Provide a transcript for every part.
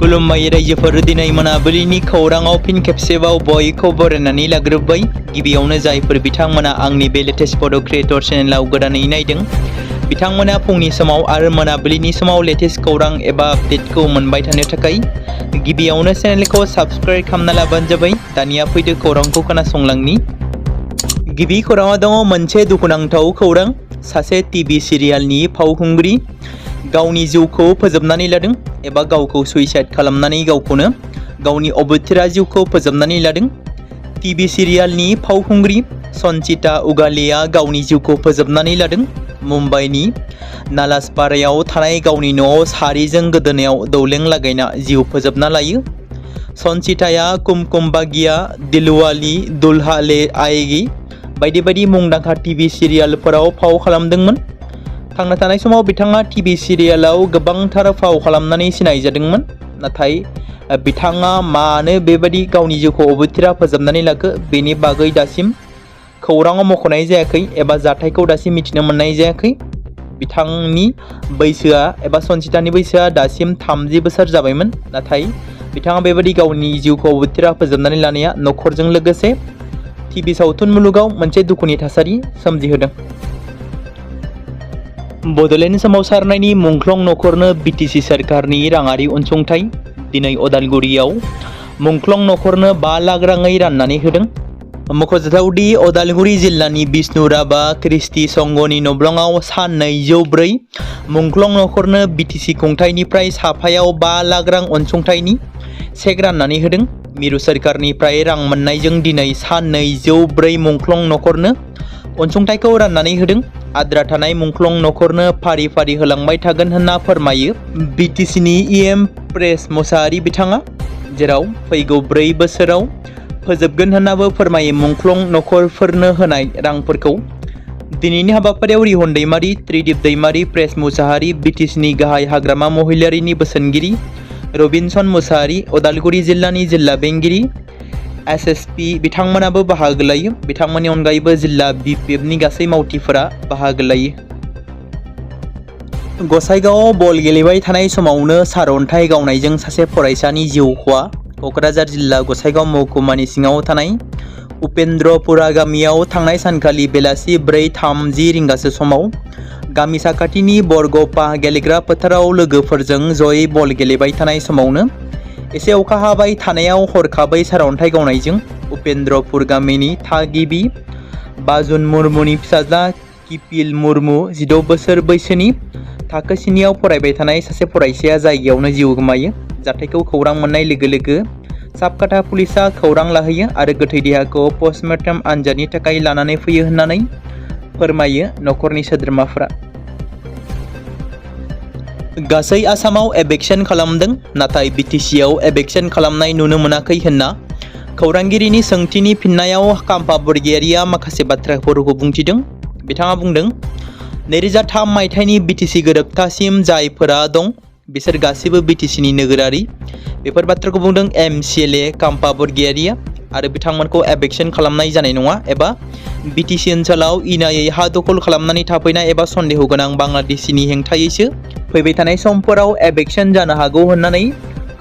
खुलुमबाय रायजोफोर, दिनै मोनाबिलिनि खौराङाव फिन खेबसेबाव बयखौ बरायनानै लाग्रोबाय। गिबियावनो जायफोर बिथांमोना आंनि बे लेटेस्ट बड' क्रिएटर चेनेलाव गोदानै नायदों, बिथांमोना फुंनि समाव आरो मोनाबिलिनि समाव लेटेस्ट खौरां एबा आपडेटखौ मोनबाय थानो थाखाय गिबियावनो चेनेलखौ साबस्क्राइब खालामना लाबानो जाबाय। दानिया फैदो खौरांखौ खोनासंलांनि। गिबि खौराङाव दङ मोनसे दुखुनांथाव खौरां। सासे टिभि सिरियालनि फावखुंग्रि गावनि जिउखौ फोजोबनानै लादों एबा गावखौ सुइसाइड खालामनानै गावखौनो गावनि अबथिरा जिउखौ फोजोबनानै लादों। टिभि सिरियालनि फावखुंग्रि सन्चिता उगालेया गावनि जिउखौ फोजोबनानै लादों। मुम्बाइनि नालासपारायाव थानाय गावनि न'आव सारिजों गोदोनायाव दौलें लागायना जिउ फोजोबना लायो। सन्चिताया कुमकुम बागिया, दिलवाली दुल्हा ले आएगी बायदि बायदि मुंदांखा टिभि सिरियालफोराव फाव खालामदोंमोन। थांना थानाय समाव बिथाङा टिभि सिरियालाव गोबांथार फाव खालामनानै सिनाय जादोंमोन। नाथाय बिथाङा मानो बेबायदि गावनि जिउखौ अबथिरा फोजोबनानै लाखो बेनि बागै दासिम खौराङाव मख'नाय जायाखै एबा जाथायखौ दासिम मिथिनो मोननाय जायाखै। बिथांनि बैसोआ एबा सन्चितानि बैसोआ दासिम 30 बोसोर जाबायमोन। नाथाय बिथाङा बेबायदि गावनि जिउखौ अबथिरा फोजोबनानै लानाया न'खरजों लोगोसे टिभि सावथुन मुलुगाव मोनसे दुखुनि थासारि सोमजिहोदों। बड'लेण्ड सोमावसारनायनि मुंख्लं न'खरनो बिटिसि सोरखारनि राङारि अनसुंथाइ। दिनै अदालगुरियाव मुंख्लं न'खरनो 5 लाख राङै राननानै होदों। मख'जाथावदि अदालगुरि जिल्लानि बिष्णुराभा ख्रिस्टि संघनि नब्लङाव सान 204 मुंख्लं न'खरनो बिटिसि खुंथाइनिफ्राय साफायाव 5 लाख रां अनसुंथाइनि चेक राननानै होदों। मिरु सोरखारनिफ्राय रां मोननायजों दिनै सान 204 मुंख्लं न'खरनो अनसुंथाइखौ राननानै होदों। आद्रा थानाय मुंख्लं न'खरनो फारि फारि होलांबाय थागोन होनना फोरमायो बिटिसिनि इएम प्रेस मुसाहारि बिथाङा, जेराव फैगौ 4 बोसोराव फोजोबगोन होननाबो फोरमायो मुंख्लं न'खरफोरनो होनाय रांफोरखौ। दिनैनि हाबाफारियाव रिहन दैमारि, त्रिदिप दैमारि, प्रेस मुसाहारि, बिटिसिनि गाहाय हाग्रामा महिलारिनि बोसोनगिरि रबिनसन मुसाहारि, अदालगुरि जिल्लानि जिल्ला बेंगिरि एसएसपि बिथांमोनाबो बाहागो लायो। बिथांमोननि अनगायैबो जिल्ला बिपिएफनि गासै मावथिफोरा बाहागो लायो। गसाइगावआव बल गेलेबाय थानाय समावनो सारअन्थाइ गावनायजों सासे फरायसानि जिउ खहा। क'क्राझार जिल्ला गसाइगाव महकुमानि सिङाव थानाय उपेन्द्रपुरा गामियाव थांनाय सानखालि बेलासि 4:30 रिंगासो समाव गामि साखाथिनि बरग'पा गेलेग्रा फोथाराव लोगोफोरजों जयै बल गेलेबाय थानाय समावनो एसे अखा हाबाय थानायाव हरखाबै सारअन्थाइ गावनायजों उपेन्द्रपुर गामिनि थागिबि बाजुन मुर्मुनि फिसाज्ला किपिल मुर्मु 16 बोसोर बैसोनि थाखो 9आव फरायबाय थानाय सासे फरायसाया जायगायावनो जिउ गोमायो। जाथायखौ खौरां मोननाय लोगो लोगो साबकाटा पुलिसा खौरां लाहैयो आरो गोथै देहाखौ पस्टमर्टेम आनजादनि थाखाय लानानै फैयो होननानै फोरमायो न'खरनि सोद्रोमाफोरा। गासै आसामाव एभेक्सन खालामदों, नाथाय बिटिसिआव एभेक्सन खालामनाय नुनो मोनाखै होनना खौरांगिरिनि सोंथिनि फिननायाव काम्फा बरगयारिया माखासे बाथ्राफोरखौ बुंथिदों। बिथाङा बुंदों, 2003 मायथाइनि बिटिसि गोरोबथासिम जायफोरा दं बिसोर गासिबो बिटिसिनि नोगोरारि। बेफोर बाथ्राखौ बुंदों एमसिएलए काम्फा बरगयारिया आरो बिथांमोनखौ एभेक्सन खालामनाय जानाय नङा एबा बिटिसि ओनसोलाव इनायै हा दखल खालामनानै थाफैनाय एबा सन्देह गोनां बांलादेशिनि हेंथायैसो फैबाय थानाय समफोराव एभेक्सन जानो हागौ होननानै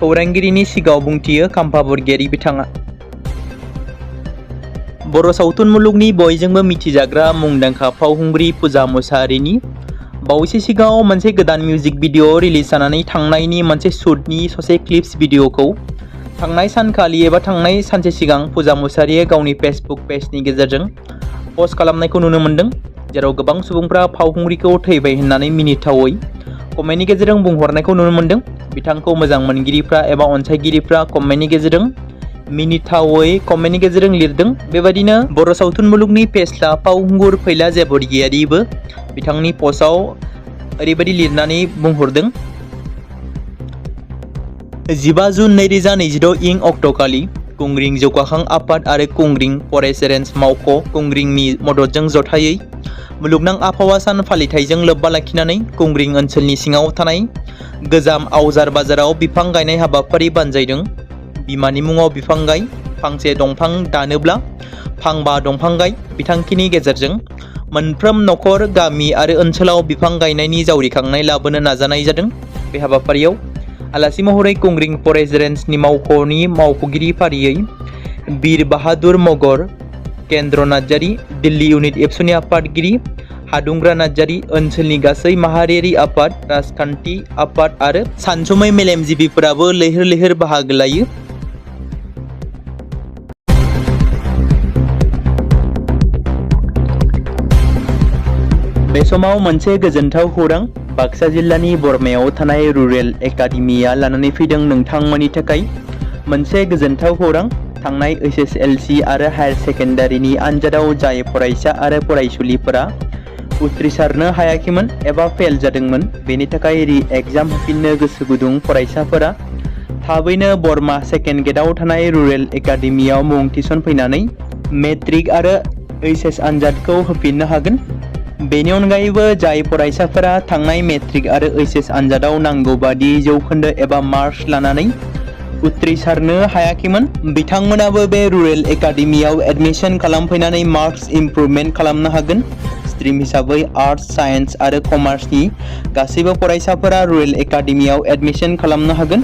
खौरांगिरिनि सिगाङाव बुंथियो काम्फा बरगयारि बिथाङा। बर' सावथुन मुलुगनि बयजोंबो मिथिजाग्रा मुंदांखा फावखुंग्रि फुजा मुसाहारिनि बावैसो सिगाङाव मोनसे गोदान मिउजिक भिडिअ रिलिज जानानै थांनायनि मोनसे शुटनि ससे क्लिप्स भिडिअखौ थांनाय सानखालि एबा थांनाय सानसे सिगां फुजा मुसाहारिया गावनि फेसबुक पेजनि गेजेरजों पस्ट खालामनायखौ नुनो मोन्दों, जेराव गोबां सुबुंफ्रा फावखुंग्रिखौ थैबाय होननानै मिनिथावै कमेन्टनि गेजेरजों बुंहरनायखौ नुनो मोन्दों। बिथांखौ मोजां मोनगिरिफ्रा एबा अनसायगिरिफ्रा कमेन्टनि गेजेरजों मिनिथावै कमेन्टनि गेजेरजों लिरदों। बेबायदिनो बर' सावथुन मुलुगनि फेस्ला फावखुंगुर फैला बरगयारिबो बिथांनि पस्टआव ओरैबायदि लिरनानै बुंहरदों, 15 जुन 2022 इं अक्ट'खालि कुंग्रिं जौगाखां आफाद आरो कुंग्रिं फरेस्ट रेन्ज मावख' कुंग्रिंनि मददजों जथायै मुलुगनां आबहावा सान फालिथायजों लोब्बा लाखिनानै कुंग्रिं ओनसोलनि सिङाव थानाय गोजाम आवजार बाजाराव बिफां गायनाय हाबाफारि बानजायदों। बिमानि मुङाव बिफां गाय, फांसे दंफां दानोब्ला फांबा दंफां गाय बिथांखिनि गेजेरजों मोनफ्रोम न'खर, गामि आरो ओनसोलाव बिफां गायनायनि जावरिखांनाय लाबोनो नाजानाय जादों। बे हाबाफारियाव आलासि महरै कुंग्रिं फरेस्ट रेन्जनि मावख'नि मावख'गिरि फारियै बीर बाहादुर मगर, केन्द्र नार्जारी, दिल्ली इउनिट एबसुनि आफादगिरि हादुंग्रा नार्जारी, ओनसोलनि गासै माहारियारि आफाद, राजखान्थि आफाद आरो सानसुमै मेलेमजिबिफोराबो लैहोर लैहोर बाहागो लायो। बे समाव मोनसे गोजोनथाव खौरां बाक्सा जिल्लानि बरमायाव थानाय रुरेल एकाडेमिया लानानै फैदों नोंथांमोननि थाखाय मोनसे गोजोनथाव खौरां। थांनाय SSLC आरो हायार सेकेन्डारिनि आनजादाव जाय फरायसा आरो फरायसुलिफोरा उथ्रिसारनो हायाखैमोन एबा फेल जादोंमोन, बेनि थाखाय रि एग्जाम होफिननो गोसो गुदुं फरायसाफोरा थाबैनो बरमा सेकेन्ड गेटआव थानाय रुरेल एकाडेमियाव मुं थिसनफैनानै मेट्रिक आरो HS आनजादखौ होफिननो हागोन। बेनि अनगायैबो जाय फरायसाफोरा थांनाय मेट्रिक आरो HS आनजादाव नांगौ बादि जौखोन्दो एबा मार्क्स लानानै उथ्रिसारनो हायाखैमोन, बिथांमोनाबो बे रुरेल एकाडेमियाव एडमिशन खालामफैनानै मार्क्स इमप्रुभमेन्ट खालामनो हागोन। स्ट्रीम हिसाबै आर्ट्स, साइन्स आरो कमार्सनि गासैबो फरायसाफोरा रुरेल एकाडेमियाव एडमिशन खालामनो हागोन।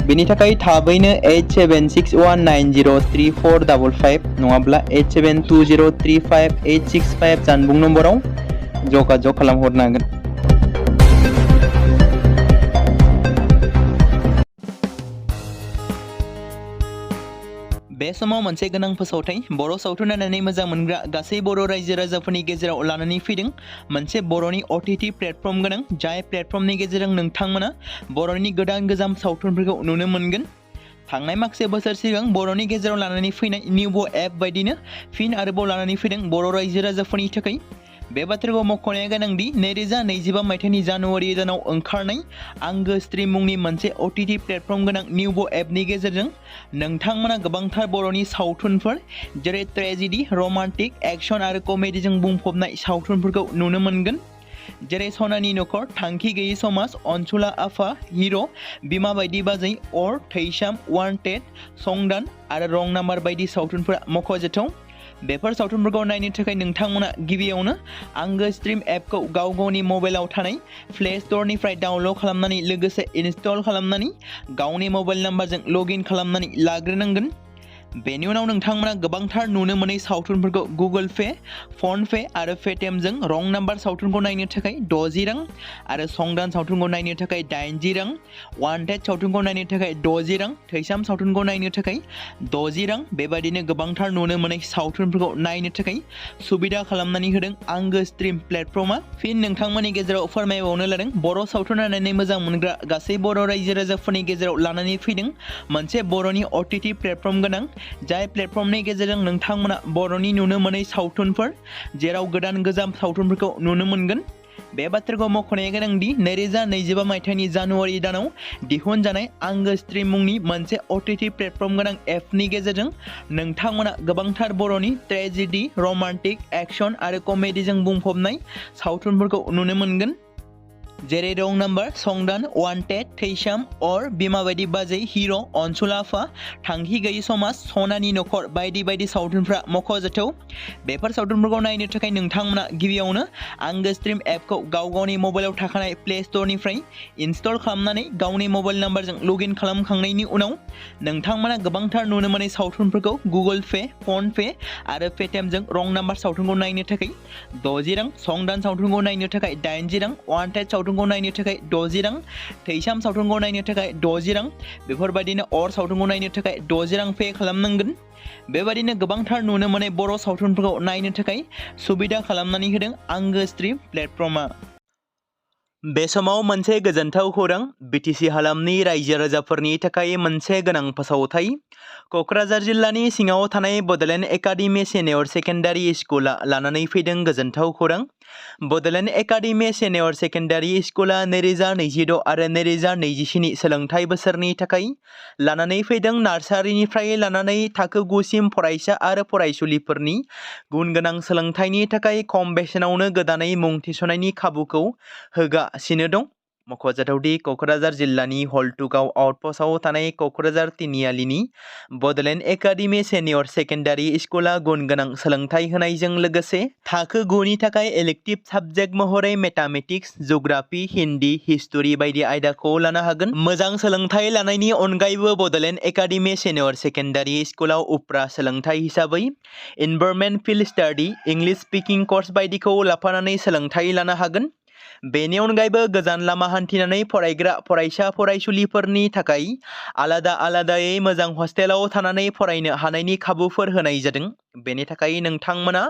बेनि थाखाय थाबैनो 8761903455 नङाब्ला 87203585 जानबुं नम्बराव जगाजग खालामहरनो हागोन। बे समाव मोनसे गोनां फोसावथाय बर' सावथुन नायनानै मोजां मोनग्रा गासै बर' रायजो राजाफोरनि गेजेराव लानानै फैदों मोनसे बर'नि OTT प्लेटफर्म गोनां, जाय प्लेटफर्मनि गेजेरजों नोंथांमोना बर'नि गोदान गोजाम सावथुनफोरखौ नुनो मोनगोन। थांनाय माखासे बोसोर सिगां बर'नि गेजेराव लानानै फैनाय निउबो एप बायदिनो फिन आरोबाव लानानै फैदों बर' रायजो राजाफोरनि थाखाय। बे बाथ्राखौ मख'नाया गोनांदि 2025 मायथाइनि जानुवारि दानाव ओंखारनाय आंगो स्ट्रीम मुंनि मोनसे OTT प्लेटफर्म गोनां निउबो एपनि गेजेरजों नोंथांमोना गोबांथार बर'नि सावथुनफोर जेरै ट्रेजेडी, रमान्टिक, एक्शन आरो कमेडीजों बुंफबनाय सावथुनफोरखौ नुनो मोनगोन। जेरै सनानि नखर, थांखि गैयै समाज, अनसुला आफा, हिर', बिमा बायदि बाजै, अर, थैसाम, वान्टेड, संदान आरो रं नाम्बार बायदि सावथुनफोरा मख'जाथाव। बेफोर सावथुनफोरखौ नायनो थाखाय नोंथांमोना गिबियावनो आंगो स्ट्रीम एपखौ गाव गावनि मबाइलाव थानाय प्ले स्ट'रनिफ्राय डाउनल'ड खालामनानै लोगोसे इनस्टल खालामनानै गावनि मबाइल नाम्बारजों लगइन खालामनानै लाग्रोनांगोन। बेनि उनाव नोंथांमोना गोबांथार नुनो मोनै सावथुनफोरखौ गुगोल पे, फन पे आरो पेटिएमजों रं नाम्बार सावथुनखौ नायनो थाखाय 60 रां आरो संदान सावथुनखौ नायनो थाखाय 80 रां, वान्टेड सावथुनखौ नायनो थाखाय 60 रां, थैसाम सावथुनखौ नायनो थाखाय 60 रां, बेबादिनो गोबांथार नुनो मोनै सावथुनफोरखौ नायनो थाखाय सुबिदा खालामनानै होदों आंगो स्ट्रीम प्लेटफर्मा। फिन नोंथांमोननि गेजेराव फोरमायबावनो लादों बर' सावथुन नायनानै मोजां मोनग्रा गासै बर' रायजो राजाफोरनि गेजेराव लानानै फैदों मोनसे बर'नि OTT प्लेटफर्म गोनां, जाय प्लेटफर्मनि गेजेरजों नोंथांमोना बर'नि नुनो मोनै सावथुनफोर जेराव गोदान गोजाम सावथुनफोरखौ नुनो मोनगोन। बे बाथ्राखौ मख'नाया गोनांदि 2025 मायथाइनि जानुवारि दानाव दिहुनजानाय आंगो स्ट्रीम मुंनि मोनसे OTT प्लेटफर्म गोनां एपनि गेजेरजों नोंथांमोना गोबांथार बर'नि ट्रेजेडी, रमान्टिक, एक्शन आरो कमेडीजों बुंफबनाय सावथुनफोरखौ नुनो मोनगोन। जेरै रं नाम्बार, संदान, वान्टेड, थैसाम, अर, बिमा बायदि बाजै, हिर', अनसुला आफा, थांखि गैयै समाज, सनानि नखर बायदि बायदि सावथुनफ्रा मख'जाथाव। बेफोर सावथुनफोरखौ नायनो थाखाय नोंथांमोना गिबियावनो आंगो स्ट्रीम एपखौ गाव गावनि मबाइलाव थाखानाय प्ले स्ट'रनिफ्राय इनस्टल खालामनानै गावनि मबाइल नाम्बारजों लगइन खालामखांनायनि उनाव नोंथांमोना गोबांथार नुनो मोनै सावथुनफोरखौ गुगोल पे, फन पे आरो पेटिएमजों रं नाम्बार सावथुनखौ नायनो थाखाय 60 रां, संदान सावथुनखौ नायनो थाखाय 80 रां, वान्टेड सावथुनखौ नायनो थाखाय 60 रां, थैसाम सावथुनखौ नायनो थाखाय 60 रां, बेफोरबायदिनो अर सावथुनखौ नायनो थाखाय 60 रां पे खालामनांगोन। बेबायदिनो गोबांथार नुनो मोनै बर' सावथुनफोरखौ नायनो थाखाय सुबिदा खालामनानै होदों आंगो स्ट्रीम प्लेटफर्मा। बे समाव मोनसे गोजोनथाव खौरां BTC हालामनि रायजो राजाफोरनि थाखाय मोनसे गोनां फोसावथाय। क'क्राझार जिल्लानि सिङाव थानाय बड'लेण्ड एकाडेमि सिनियर सेकेन्डारि स्कुला लानानै फैदों गोजोनथाव खौरां। बड'लेण्ड एकाडेमि सिनियर सेकेन्डारि स्कुला 2026 आरो 2027 सोलोंथाइ बोसोरनि थाखाय लानानै फैदों नार्सारिनिफ्राय लानानै थाखो 9 सिम फरायसा आरो फरायसुलिफोरनि गुन गोनां सोलोंथाइनि थाखाय खम बेसेनावनो गोदानै मुं थिसननायनि खाबुखौ होगासिनो दं। मख'जाथावदि क'क्राझार जिल्लानि हल्टुगाव आउटपस्टआव थानाय क'क्राझार तिनिआलिनि बड'लेण्ड एकाडेमि सेनियर सेकेन्डारि स्कुला गुन गोनां सोलोंथाइ होनायजों लोगोसे थाखो 9 नि थाखाय इलेक्टिभ साबजेक्ट महरै मेथामेटिक्स, जिअ'ग्राफि, हिन्दी, हिस्टरि बायदि आयदाखौ लानो हागोन। मोजां सोलोंथाइ लानायनि अनगायैबो बड'लेण्ड एकाडेमि सेनियर सेकेन्डारि स्कुलाव उफ्रा सोलोंथाइ हिसाबै environment field study, English speaking course बायदिखौ लाफानानै सोलोंथाइ लानो हागोन। बेनि अनगायैबो गोजान लामा हान्थिनानै फरायग्रा फरायसा फरायसुलिफोरनि थाखाय आलादा आलादायै मोजां हस्टेलाव थानानै फरायनो हानायनि खाबुफोर होनाय जादों। बेनि थाखाय नोंथांमोना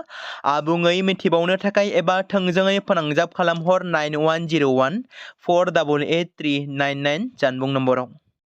आबुङै मिथिबावनो थाखाय एबा थोंजोङै फोनांजाब खालामहर 9101 488 399 जानबुं नम्बराव।